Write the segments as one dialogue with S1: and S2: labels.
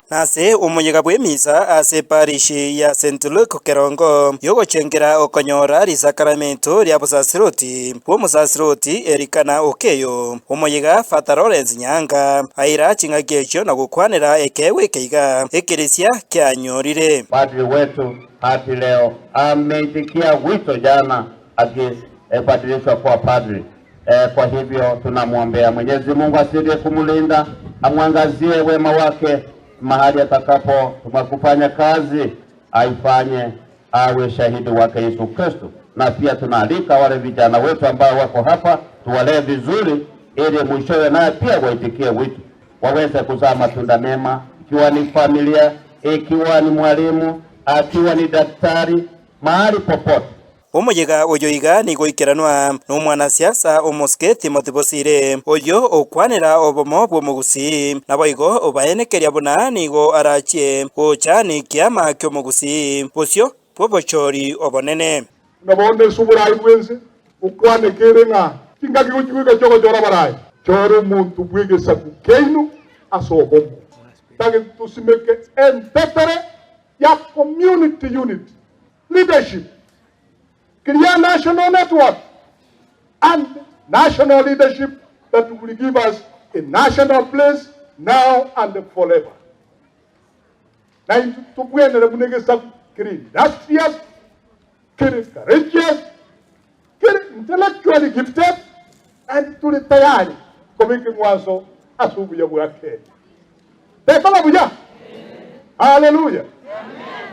S1: Nase omoyega bw'emisa ase eparishi ya St. Luke Kerongo y'ogochengera okonyora risakaramento ria bosasiroti bw'omosasiroti Elikana Okeyo, omoyega Father Lawrence Nyaanga aira ching'aki echio na gokwanera ekeegwa eke iga ekeresia kianyorire.
S2: Padri wetu hati leo ameitikia wito jana akibadirishwa kuwa padri. E, kwa hivyo tunamwombea Mwenyezi Mungu azidi kumlinda, amwangazie wema wake mahali atakapo kufanya kazi aifanye awe shahidi wake Yesu Kristo. Na pia tunaalika wale vijana wetu ambao wako hapa tuwalee vizuri, ili mwishowe naye pia waitikie wito, waweze kuzaa matunda mema, ikiwa ni familia, ikiwa ni mwalimu, akiwa ni daktari, mahali popote.
S1: Omoyega oyo iga nigo oikeranwa nomwanasiasa omosike Timothy Bosire, oyio okwanera obomo bw'omogusii, naboigo obaenekeria buna nigo arachie gocha nekiama ki'omogusii bosio bw'obochori obonene.
S3: Buna bono ase oboraai bw'ense gokwaneka ere ng'a chingaki gochia goika chi'ogochora abarai. Chora omonto bw'egesaku kiaino ase obomo. Tagete tosimeke entetere ya community unity. Leadership, Clear national network and national leadership that will give us a national place now and forever. Na intwe tobwenere buna egesaku kere industrious, kere courageous, kere intellectually gifted and tore tayari koba ekeng'wanso ase obuya bwa Kenya. Tekoba buya? Haleluya!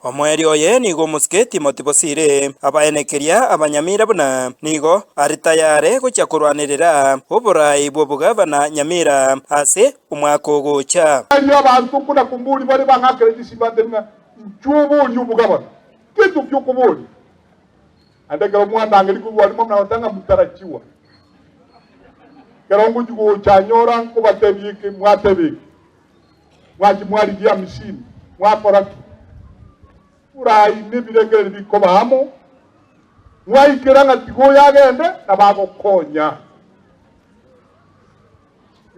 S1: Omoerio oye nigo omosike Timothy Bosire abaenekeria abanyamira buna nigo are tayare gochia korwanerera oborai bw'obogavana Nyamira ase omwaka ogocha.
S3: Erio abanto nkona-komboria bare bang'akere chisimba ntebi ng'a inchuo oborie obogabana. Gento ki okoboria? Naende ekero mwandangeria korwa aria mwamanya goteba ng'a motarachiwa. Ekero ngochia gocha nyora nkobatebia eke, mwateba eke. Mwachia mwarigia amisini, mwakora ki? Borai nebirengererio bikoba amo, mwaikera ng'a tiga oyo agende, nabo agokonya.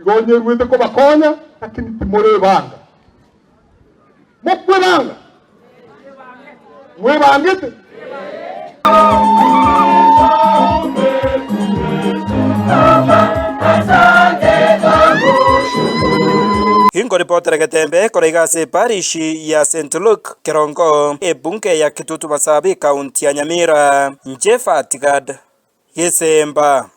S3: Igo onyeruete kobakonya, lakini timorebanga. Mokwebanga? Mwebangete?
S1: Inkoripotera Getembe korwa iga ase eparishi ya St. Luke, Kerongo, ebunge ya Kitutu Masabi, County ya Nyamira. Inche Fatigad Gesemba.